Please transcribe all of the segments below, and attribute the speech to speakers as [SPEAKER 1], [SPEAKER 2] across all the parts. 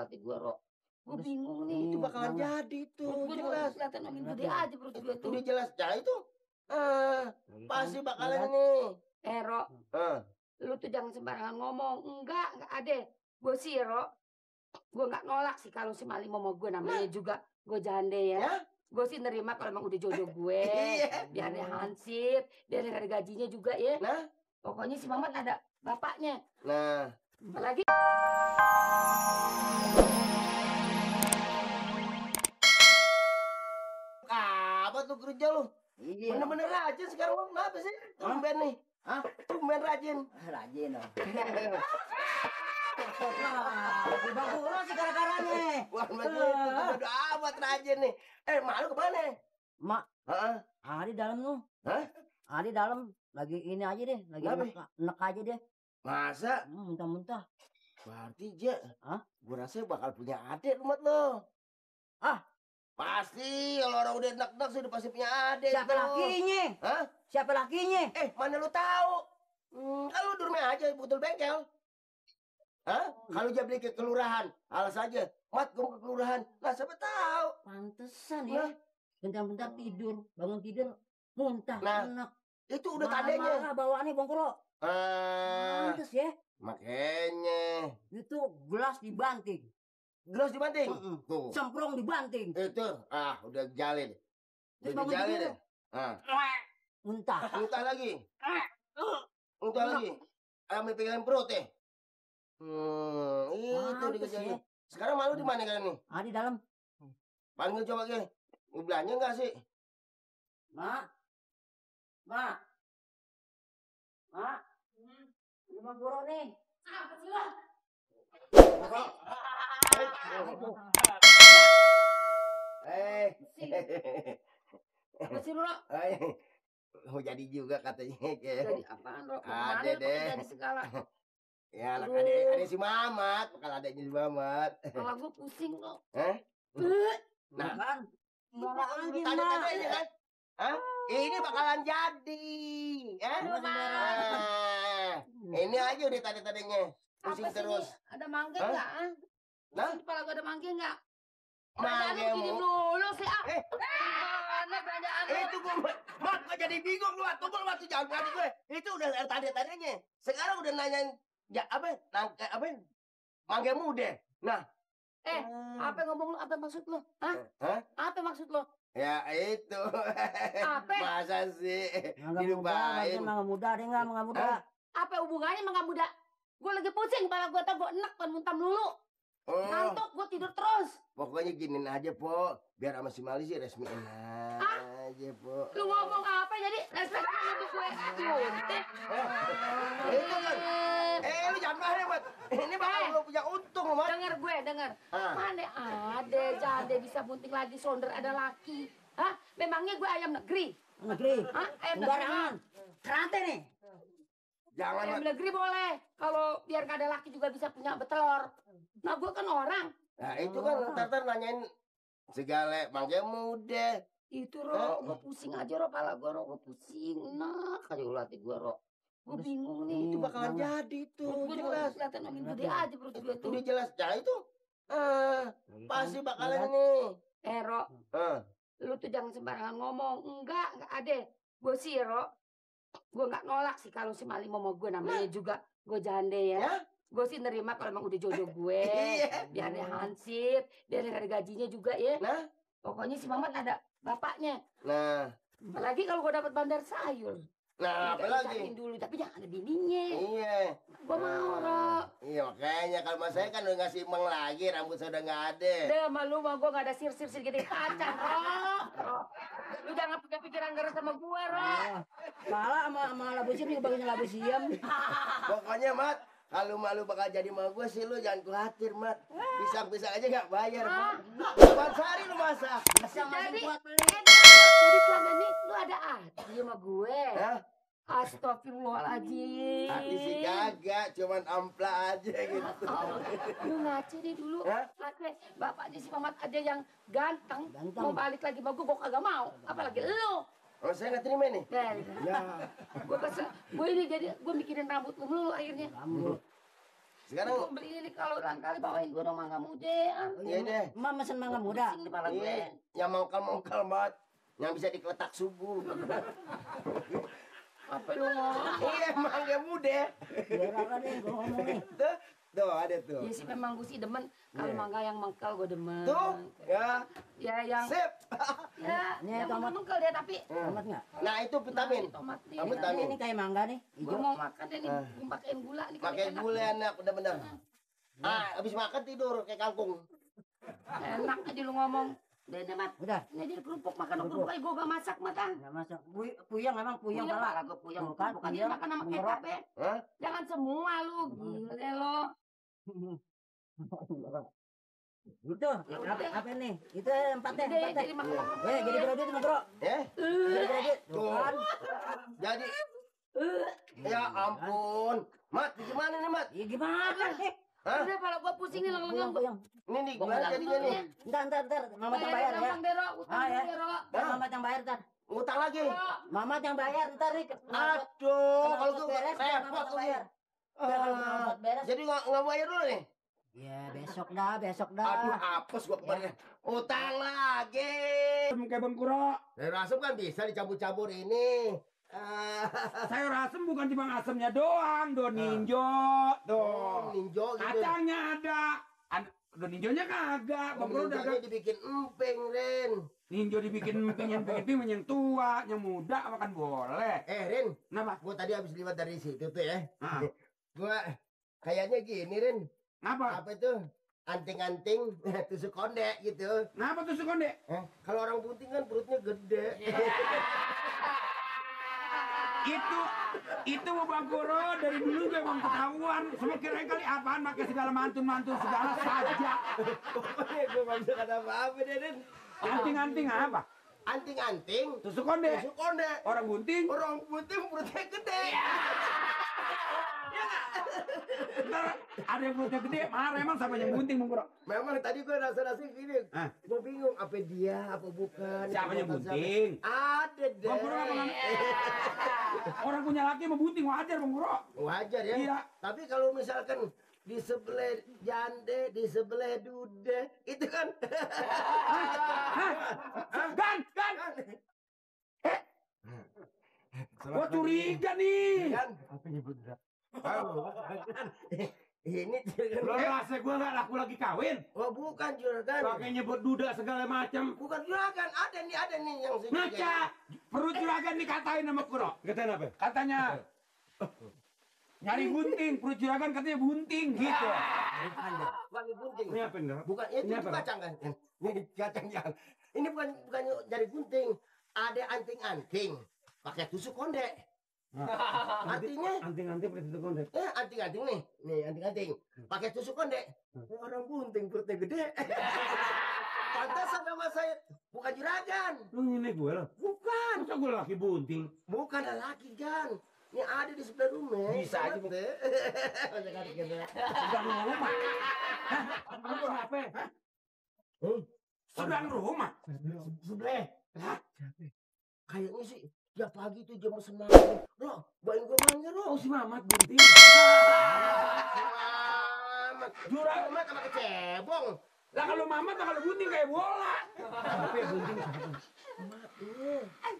[SPEAKER 1] hati gue, Rok. Gue bingung nih.
[SPEAKER 2] Itu bakalan jadi tuh,
[SPEAKER 1] Gue
[SPEAKER 2] jelas.
[SPEAKER 1] kelihatan makin gede aja perut gue tuh.
[SPEAKER 2] Udah jelas, ya itu. Pasti bakalan ini.
[SPEAKER 1] Rok, lu tuh jangan sembarangan ngomong. Enggak ada. Gue sih, Rok, gue nggak nolak sih kalau si Mali mau gue, namanya juga gue jande ya. Gue sih nerima kalau emang udah jodoh gue. Biar ada hansip, biar ada gajinya juga ya.
[SPEAKER 2] Nah,
[SPEAKER 1] pokoknya si Mamat ada bapaknya.
[SPEAKER 2] Nah,
[SPEAKER 1] apalagi
[SPEAKER 2] apa tuh kerja lu? Iya. Bener-bener rajin sekarang lu. Kenapa sih? Tumben nih. Hah? Tumben rajin.
[SPEAKER 3] Rajin dong. Bang Puro sih gara-garanya.
[SPEAKER 2] Wah, begitu. Udah amat rajin nih. Malu kemana?
[SPEAKER 3] Mak. Ada dalam lu.
[SPEAKER 2] Hah?
[SPEAKER 3] Ada dalam. Lagi ini aja deh. Lagi enek aja deh.
[SPEAKER 2] Masa?
[SPEAKER 3] Muntah-muntah.
[SPEAKER 2] Berarti dia. Gue rasa bakal punya adik rumah lo. Pasti kalau orang udah enak-enak sih udah pasti punya adik.
[SPEAKER 3] Siapa lakinya? Siapa lakinya?
[SPEAKER 2] Mana lu tahu? Kan lu di rumah aja butuh bengkel. Kalau dia beli ke kelurahan, alas aja. Mat, gue mau ke kelurahan. Lah siapa tahu?
[SPEAKER 3] Pantesan ya. Bentar-bentar tidur, bangun tidur muntah.
[SPEAKER 2] Nah,
[SPEAKER 3] enak.
[SPEAKER 2] Itu udah tandanya.
[SPEAKER 3] Marah bawaannya Bang Puro. Pantes ya.
[SPEAKER 2] Makanya.
[SPEAKER 3] Itu gelas dibanting.
[SPEAKER 2] Gelas dibanting?
[SPEAKER 3] Tuh. Semprong dibanting.
[SPEAKER 2] Itu, udah jalin. Udah jalin deh.
[SPEAKER 3] Muntah.
[SPEAKER 2] Muntah lagi. Muntah lagi. Ambil pinggan perut deh. Itu dikerjain. Sekarang malu di mana kalian nih?
[SPEAKER 3] Di dalam.
[SPEAKER 2] Panggil coba ke. Mau belanja enggak sih?
[SPEAKER 3] Mak. Ini Bang Puro nih.
[SPEAKER 1] apa sih lo? Apa sih lo?
[SPEAKER 2] Mau jadi juga katanya.
[SPEAKER 1] Jadi apaan, Rok?
[SPEAKER 2] Ada deh.
[SPEAKER 1] Jadi segala.
[SPEAKER 2] Ya, ada si Mamat. Kalau adanya si Mamat.
[SPEAKER 1] Kalau gue pusing kok.
[SPEAKER 2] Nah,
[SPEAKER 3] kan?
[SPEAKER 2] tanda-tandanya kan? Ini bakalan jadi. Ini aja udah tanda-tandanya. Pusing terus.
[SPEAKER 1] Ada mangga enggak? Kepala gue ada mangga enggak?
[SPEAKER 2] Mangga
[SPEAKER 1] gini dulu sih. Mana belanjaan lu?
[SPEAKER 2] Itu gue, Mat, gue jadi bingung lu. Tunggu lu, waktu jangan berani gue. Itu udah tanda-tandanya. Sekarang udah nanyain, mangga muda. Nah.
[SPEAKER 1] Apa ngomong lu? Apa maksud lu? Apa maksud lu?
[SPEAKER 2] Ya itu.
[SPEAKER 1] Apa?
[SPEAKER 2] Masa sih?
[SPEAKER 3] Dilupain. Mangga muda, ada nggak mangga muda?
[SPEAKER 1] Apa hubungannya mangga muda? Gue lagi pusing, kepala gue gue enak, muntah melulu. Ngantuk, gue tidur terus.
[SPEAKER 2] Pokoknya giniin aja, Po. Biar sama si Mali sih resmiin aja, Po.
[SPEAKER 1] Lu ngomong apa jadi? Resmi sama gue.
[SPEAKER 2] Itu kan. Lu jangan marah ya, Mat. Ini bakal lu punya untung, Mat.
[SPEAKER 1] Dengar gue, dengar. Mana ada jade bisa bunting lagi sonder ada laki. Memangnya gue ayam negeri?
[SPEAKER 3] Negeri?
[SPEAKER 1] Ayam
[SPEAKER 3] sembarangan. Kerante nih.
[SPEAKER 2] Jangan,
[SPEAKER 1] ayam negeri boleh. Kalau biar gak ada laki juga bisa punya betelor. Nah, gue kan orang.
[SPEAKER 2] Nah, itu kan ntar nanyain segala mangga muda.
[SPEAKER 1] Itu, Ro. Gue pusing aja, Ro. Pala gue, Ro. Gue pusing. Nah, kayak hati gue, Ro. Gue bingung nih.
[SPEAKER 2] Itu bakalan jadi tuh.
[SPEAKER 1] Gue jelas. Kelihatan makin gede aja perut gue tuh.
[SPEAKER 2] Udah jelas. Ya itu. Pasti bakalan ini.
[SPEAKER 1] Ro. Lu tuh jangan sembarangan ngomong. Enggak ada. Gue sih, Ro, gue nggak nolak sih kalau si Mali mau gue, namanya juga gue jande ya. Gue sih nerima kalau emang udah jodoh gue. Biar ada hansip, biar ada gajinya juga ya.
[SPEAKER 2] Nah,
[SPEAKER 1] pokoknya si Mamat ada bapaknya.
[SPEAKER 2] Nah,
[SPEAKER 1] apalagi kalau gue dapat bandar sayur.
[SPEAKER 2] Nah, apalagi
[SPEAKER 1] dulu, tapi jangan ada bininya.
[SPEAKER 2] Iya.
[SPEAKER 1] Gue mau, Ro.
[SPEAKER 2] Iya, makanya kalau mas saya kan udah ngasih emang lagi, rambut saya udah nggak ada.
[SPEAKER 1] Deh, malu mah gue nggak ada sir-sir segede kacang, Ro. Lu jangan punya pikiran garis sama gue, Ro.
[SPEAKER 3] Malah sama labu siam juga bagian labu siam.
[SPEAKER 2] Pokoknya, Mat, kalau malu bakal jadi sama gue sih, lu jangan khawatir, Mat. Pisang-pisang aja nggak bayar, Mat. Buat sehari lu masak.
[SPEAKER 1] Jadi selama ini lu ada hati sama gue. Astagfirullahaladzim.
[SPEAKER 2] Hati sih kagak, cuman ampla aja gitu.
[SPEAKER 1] Lu ngaca deh dulu. Bapaknya si Mamat aja yang ganteng. Mau balik lagi sama gue kagak mau. Apalagi lu.
[SPEAKER 2] Oh, saya nggak terima nih.
[SPEAKER 1] Ya. Gue ini jadi gue mikirin rambut lu akhirnya.
[SPEAKER 2] Sekarang
[SPEAKER 1] Gua beli ini kalau kali bawain gua dong mangga muda.
[SPEAKER 2] iya deh.
[SPEAKER 3] Emak mesen mangga muda.
[SPEAKER 1] Pusing kepala gue.
[SPEAKER 2] Iya, yang mongkal banget. Yang bisa dikeletak subuh.
[SPEAKER 1] Apa lu ngomong?
[SPEAKER 2] Iya, mangga muda.
[SPEAKER 3] Biar apa nih gua ngomong nih.
[SPEAKER 2] Tuh ada tuh.
[SPEAKER 1] Ya sih memang gue sih demen. Kalau mangga yang mengkal gue demen.
[SPEAKER 2] Tuh, ya.
[SPEAKER 1] Ya yang
[SPEAKER 2] Sip.
[SPEAKER 1] ya
[SPEAKER 3] Ini
[SPEAKER 1] yang
[SPEAKER 3] tomat.
[SPEAKER 1] mengkal dia tapi
[SPEAKER 3] Tomat enggak?
[SPEAKER 2] Nah, itu vitamin.
[SPEAKER 1] tomat nih.
[SPEAKER 2] Apa vitamin?
[SPEAKER 3] Ini kayak mangga nih,
[SPEAKER 1] Gue
[SPEAKER 3] hijau.
[SPEAKER 1] mau makan deh nih, gue pakein gula nih.
[SPEAKER 2] Pakai gula enak bener-bener. Habis makan tidur kayak kangkung.
[SPEAKER 1] Enak aja lu ngomong. Dede mat.
[SPEAKER 3] Udah.
[SPEAKER 1] Ini dia kerupuk makan kerupuk aja gue gak masak matang.
[SPEAKER 3] Enggak masak. Puyang emang puyang
[SPEAKER 1] Puyeng
[SPEAKER 3] pala.
[SPEAKER 1] pala gue puyeng.
[SPEAKER 3] Tuh kan,
[SPEAKER 1] Bukan dia
[SPEAKER 3] puyeng.
[SPEAKER 1] makan sama
[SPEAKER 3] Menggerak.
[SPEAKER 1] kecap ya.
[SPEAKER 2] Hah?
[SPEAKER 1] Jangan semua lu. Gile lo.
[SPEAKER 3] Itu apa nih? Itu empatnya,
[SPEAKER 1] Dede
[SPEAKER 3] empatnya.
[SPEAKER 1] jadi makan.
[SPEAKER 3] Jadi berapa itu bro?
[SPEAKER 2] Eh,
[SPEAKER 3] Jadi berapa?
[SPEAKER 2] tuh.
[SPEAKER 3] Kan?
[SPEAKER 2] Jadi ya ampun. Mat, gimana nih, Mat?
[SPEAKER 3] Ya gimana nih?
[SPEAKER 2] Hah?
[SPEAKER 1] Udah kalau gue pusing nih
[SPEAKER 3] Puyang,
[SPEAKER 1] lengan.
[SPEAKER 3] puyang.
[SPEAKER 2] Ini nih gimana jadinya nih?
[SPEAKER 3] Ntar. Mamat yang bayar ya.
[SPEAKER 1] Gampang deh, Ro. Utang
[SPEAKER 3] Ah, ya.
[SPEAKER 1] deh, Ro.
[SPEAKER 3] Ntar Mamat yang bayar ntar.
[SPEAKER 2] Ngutang lagi.
[SPEAKER 3] Mamat yang bayar ntar nih.
[SPEAKER 2] Aduh, kalau
[SPEAKER 3] Knalpot
[SPEAKER 2] tuh
[SPEAKER 3] beres,
[SPEAKER 2] repot
[SPEAKER 3] Mamat
[SPEAKER 2] tuh.
[SPEAKER 3] bayar. Ntar kalau knalpot beres.
[SPEAKER 2] Jadi nggak bayar dulu nih?
[SPEAKER 3] Ya besok dah.
[SPEAKER 2] Aduh, apes gua kemarin. Utang lagi.
[SPEAKER 4] Kayak Bang Kuro.
[SPEAKER 2] Sayur asem kan bisa dicampur-campur ini.
[SPEAKER 4] Sayur asem bukan cuma asemnya doang, do ninjo, tuh.
[SPEAKER 2] Ninjo gitu.
[SPEAKER 4] Kacangnya ada. Do ninjonya kagak. Bang Kuro udah
[SPEAKER 2] Ninjonya dibikin emping, Ren.
[SPEAKER 4] ninjo dibikin pengen yang tua, yang muda makan boleh.
[SPEAKER 2] Ren,
[SPEAKER 4] Kenapa?
[SPEAKER 2] gua tadi habis lewat dari situ tuh ya.
[SPEAKER 4] Ah.
[SPEAKER 2] Gua kayaknya gini, Ren.
[SPEAKER 4] Kenapa?
[SPEAKER 2] Apa itu? Anting-anting tusuk konde gitu.
[SPEAKER 4] Kenapa tuh sekonde?
[SPEAKER 2] Kalau orang putih kan perutnya gede.
[SPEAKER 4] Itu Bang Kuro dari dulu memang ketahuan. Semua kirain kali apaan pakai segala mantun segala saja.
[SPEAKER 2] Pokoknya gua nggak bisa kata apa-apa deh, Ren.
[SPEAKER 4] Anting-anting apa?
[SPEAKER 2] Anting-anting
[SPEAKER 4] Tusuk konde.
[SPEAKER 2] tusuk konde.
[SPEAKER 4] Orang bunting.
[SPEAKER 2] Orang putih perutnya gede.
[SPEAKER 4] Ntar ada yang perutnya gede, marah emang sama yang bunting Bang Kuro.
[SPEAKER 2] Memang tadi gue rasa-rasa gini,
[SPEAKER 4] Hah?
[SPEAKER 2] gue bingung apa dia, apa bukan.
[SPEAKER 4] Siapa yang
[SPEAKER 2] Apa
[SPEAKER 4] bunting?
[SPEAKER 2] Ada deh.
[SPEAKER 4] Bang Kuro apa namanya? Orang punya laki sama bunting wajar Bang Kuro.
[SPEAKER 2] Wajar ya.
[SPEAKER 4] Iya.
[SPEAKER 2] Tapi kalau misalkan di sebelah jande, di sebelah dude, itu kan.
[SPEAKER 4] Gan! Gua curiga nih.
[SPEAKER 2] Kan? Ini
[SPEAKER 4] Lo rasa gua nggak laku lagi kawin?
[SPEAKER 2] oh bukan juragan.
[SPEAKER 4] Pakai nyebut duda segala macam.
[SPEAKER 2] Bukan juragan, ada nih yang
[SPEAKER 4] Ngaca, perut juragan dikatain sama Kuro.
[SPEAKER 5] Katain apa?
[SPEAKER 4] Katanya nyari bunting, perut juragan katanya bunting gitu.
[SPEAKER 2] Bukan gunting.
[SPEAKER 5] Ini apa enggak?
[SPEAKER 2] Bukan itu
[SPEAKER 5] Ini apa?
[SPEAKER 2] kacang kan? Ini kacang yang ini bukan dari gunting. Ada anting-anting pakai tusuk konde. Artinya
[SPEAKER 5] Anting-anting seperti itu konde.
[SPEAKER 2] anting-anting nih anting-anting pakai tusuk konde. Orang bunting perutnya gede. Pantasan sama saya bukan juragan.
[SPEAKER 5] Lu ngine gue lo.
[SPEAKER 2] Bukan.
[SPEAKER 5] Masa gue laki bunting?
[SPEAKER 2] Bukan laki kan. Ini ada di sebelah rumah.
[SPEAKER 5] Bisa aja, Bu.
[SPEAKER 2] deh.
[SPEAKER 4] Sedang rumah.
[SPEAKER 5] Lu apa?
[SPEAKER 4] Sedang rumah.
[SPEAKER 2] Sebelah. Kayaknya sih tiap pagi tuh jam 9. Roh, bawain gue mainnya, Roh.
[SPEAKER 5] Oh si Mamat bunting.
[SPEAKER 2] Selamat. Juragan mah sama kecebong.
[SPEAKER 4] Lah kalau mama tuh kalau bunting kayak bola.
[SPEAKER 5] Tapi bunting siapa?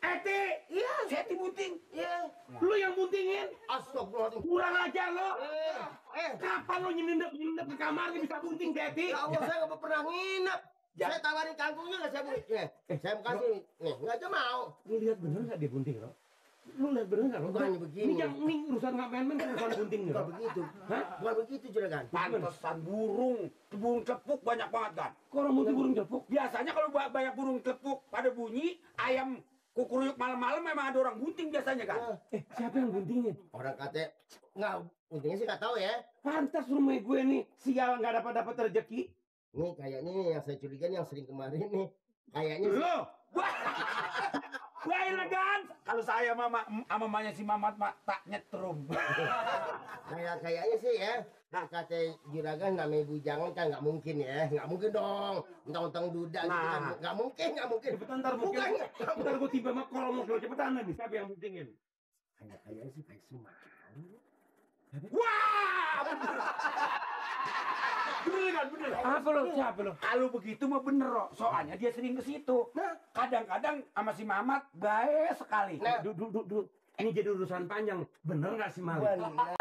[SPEAKER 4] Eti,
[SPEAKER 2] Iya,
[SPEAKER 4] Seti bunting.
[SPEAKER 2] iya.
[SPEAKER 4] Lu yang buntingin.
[SPEAKER 2] Astagfirullahaladzim.
[SPEAKER 4] Kurang ajar lo.
[SPEAKER 2] Eh,
[SPEAKER 4] Kapan lo nyelindap di kamar bisa bunting, Seti?
[SPEAKER 2] ya Allah, saya nggak pernah nginep.
[SPEAKER 4] Ya.
[SPEAKER 2] Saya tawarin kangkungnya nggak saya mau. Saya mau kasih. Nih, nggak aja mau.
[SPEAKER 5] Lu lihat bener nggak dia bunting lo? Lu lihat bener nggak lo?
[SPEAKER 2] Bukannya begini.
[SPEAKER 5] Ini urusan nggak main-main urusan bunting
[SPEAKER 2] Bukan
[SPEAKER 5] lo.
[SPEAKER 2] begitu.
[SPEAKER 5] Hah?
[SPEAKER 2] Bukan begitu, juragan.
[SPEAKER 4] Pantesan burung celepuk banyak banget kan.
[SPEAKER 5] Kok orang bunting burung cepuk?
[SPEAKER 4] Biasanya kalau banyak burung celepuk pada bunyi, ayam kukuruyuk malam-malam memang ada orang bunting biasanya kan.
[SPEAKER 5] Siapa yang buntingin?
[SPEAKER 2] Orang katanya nggak, intinya sih nggak tahu ya.
[SPEAKER 5] Pantas rumah gue nih sial nggak dapat rezeki.
[SPEAKER 2] Nih kayaknya nih yang saya curiga nih yang sering kemarin nih. Kayaknya sih.
[SPEAKER 4] Lo, wah elegan. Kalau saya mama sama mamanya si Mamat mak tak nyetrum.
[SPEAKER 2] Kayaknya sih ya. Kata juragan namanya bujangan kan nggak mungkin ya. Nggak mungkin dong. Mentang-mentang duda gitu kan.
[SPEAKER 5] Nah.
[SPEAKER 2] Nggak mungkin.
[SPEAKER 5] Cepetan ntar mungkin.
[SPEAKER 2] Bukan.
[SPEAKER 5] Ntar gue tiba sama kolong mau cepetan nih. Siapa yang buntingin?
[SPEAKER 2] Kayaknya sih kayak Suman.
[SPEAKER 4] Wah,
[SPEAKER 5] Bener kan, bener.
[SPEAKER 4] Apa lo? Siapa lo? Kalau begitu mah bener, Ro. Soalnya dia sering ke situ.
[SPEAKER 2] Nah.
[SPEAKER 4] Kadang-kadang sama si Mamat baik sekali.
[SPEAKER 2] Nah.
[SPEAKER 5] Duduk. Ini jadi urusan panjang. Bener nggak sih, Mal?
[SPEAKER 2] Bener.